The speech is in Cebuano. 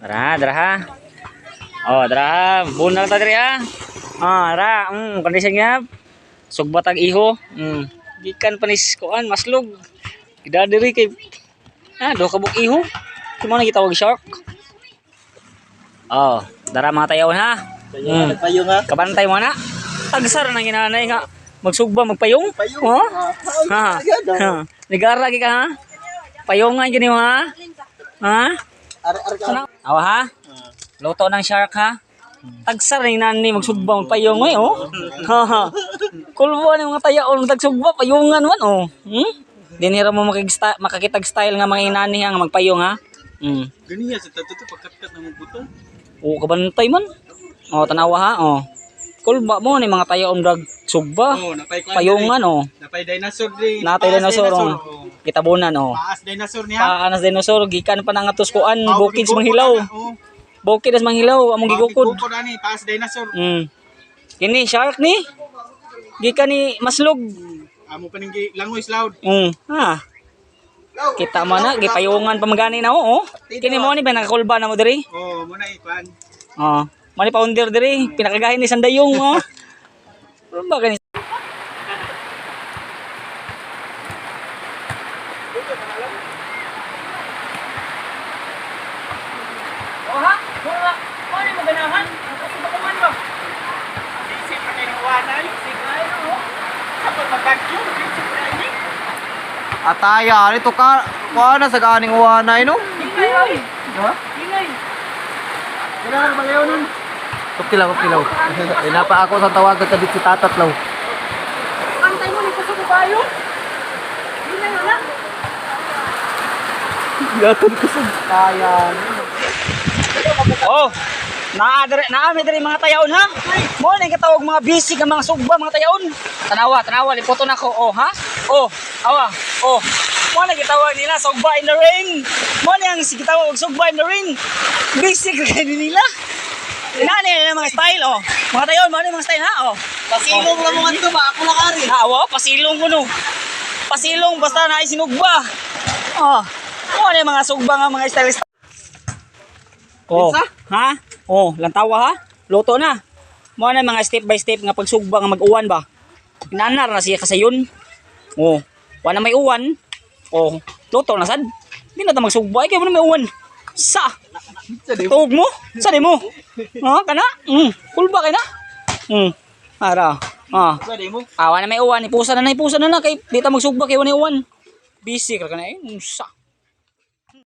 Dara, dara ha. Oh, dara ha. Bunal ta diri ha. Ah, dara. Condition nga. Sugbatag iho. Gikan panis kuan maslog. Gida diri kay ah, do ka buk iho. Kumo na gitawag shark. Oh, dara mga tayaw ha. Nagpayong ha. Kabantay mo na. Tagsar na ginanay nga. Magsugba, magpayong. Payong. Oh? Ah, Ha. Ha. Nigara gi ka ha. Payongan gini mo ha. Ha? Ar ar ka. Awa ha? Luto ng shark ha? Tagsar ni nani magsugba magpayong oy oh. Ha ha. Kulbo ni mga tayaon tagsugba payungan man oh. Dinira mo makakitag style nga mga inani nga magpayong ha. Ganiya sa tato to pagkatkat na mong buto. Oo, kabantay man. Oh, tanawa ha oh. Kulba mo ni mga tayaon drag sugba. Oh, napay kuan. Payungan oh. Napay dinosaur di. Natay Paas dinosaur oh. Gitabunan oh. Paas dinosaur niya. Paanas dinosaur gikan pa na nga tuskuan Oh, bukid sa Manghilaw. Oh. Bukid sa Manghilaw among gigukod. Gigukod ani, paas dinosaur. Kini shark ni. Gikan ni maslog. Amo pa ning langoy loud. Ha. Kita mo na gipayungan pa magani na oh. Kini mo ni ba nakakulba na mo diri? Oh, mo na ikuan. Oh. Mani pounder diri, pinakagahin ni Sandayong oh. Ano ba kani? Oh ha? Mura, mo ni maganahan? Ang kasubakuman ba? Isip pa kayo ng wanay. Sige no. Sa pagkagyo, isip pa ini. Ataya, ito ka, kuha na sa ganing wanay, no? Ingay oy. Ha? Ingay. Kailangan balayaw nun. Kuptilaw, kuptilaw. Inapa ako sa tawagan ka dito si tatatlaw. Pantay mo ni kusog kayo. Ingay na. Gaton ko sa kaya. Oh, naa dere naa mi dere mga tayaon ha. Mo na katawag mga busy nga mga sugba mga tayaon. Tanawa, tanawa lipoto nako. Oh ha? Oh, awa. Oh. Mo na gitawag nila sugba in the rain. Mo na ang gitawag og sugba in the rain. Basic kay nila. Inani na mga style oh. Mga tayaon mo na mga style ha oh. Pasilong lang mo ngadto ba? Ako lang ari. Ha, wow, pasilong ko no. Pasilong basta na sinugba. Oh. Mo na mga sugba nga mga style. Oh. Ha? Oh, lantawa ha? Luto na. Mo na mga step by step nga pagsugba nga mag-uwan ba. Inanar na siya kasayon. Oh, wala may uwan. Oh, luto na sad. Di na ta magsugba ay kay wala may uwan. Sa. Tuog mo? Sa di mo? Ha, kana? Kulba kay na. Ara. Ah. Sa di mo. Awa na may uwan, ipusa na na, ipusa na na kay di ta magsugba kay wala may uwan. Busy ka na eh. Unsa.